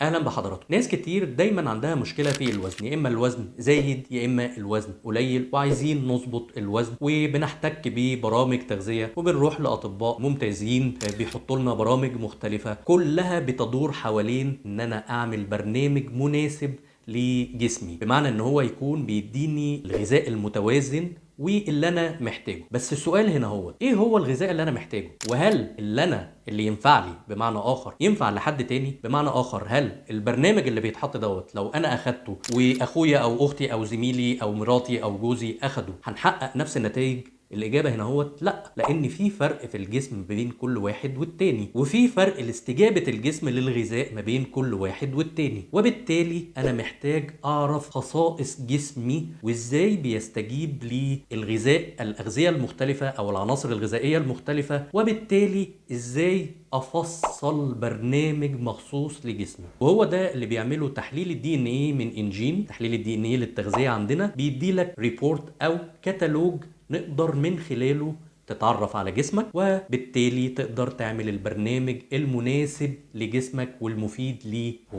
اهلا بحضراتكم. ناس كتير دايما عندها مشكلة في الوزن، يا اما الوزن زايد يا اما الوزن قليل، وعايزين نظبط الوزن، وبنحتك ببرامج تغذية وبنروح لاطباء ممتازين بيحطوا لنا برامج مختلفة كلها بتدور حوالين ان انا اعمل برنامج مناسب لجسمي، بمعنى ان هو يكون بيديني الغذاء المتوازن واللي انا محتاجه. بس السؤال هنا هو ايه هو الغذاء اللي انا محتاجه؟ وهل اللي ينفع لي بمعنى اخر ينفع لحد تاني؟ بمعنى اخر هل البرنامج اللي بيتحط دوت لو انا اخدته واخويا او اختي او زميلي او مراتي او جوزي اخده هنحقق نفس النتائج؟ الإجابة هنا هو لا، لأن في فرق في الجسم بين كل واحد والتاني، وفي فرق لاستجابة الجسم للغذاء ما بين كل واحد والتاني، وبالتالي أنا محتاج أعرف خصائص جسمي وإزاي بيستجيب للغذاء، الأغذية المختلفة أو العناصر الغذائية المختلفة، وبالتالي إزاي أفصل برنامج مخصوص لجسمي. وهو ده اللي بيعمله تحليل ال DNA من انجين. تحليل ال DNA للتغذية عندنا بيدي لك report أو كتالوج نقدر من خلاله تتعرف على جسمك، وبالتالي تقدر تعمل البرنامج المناسب لجسمك والمفيد ليه.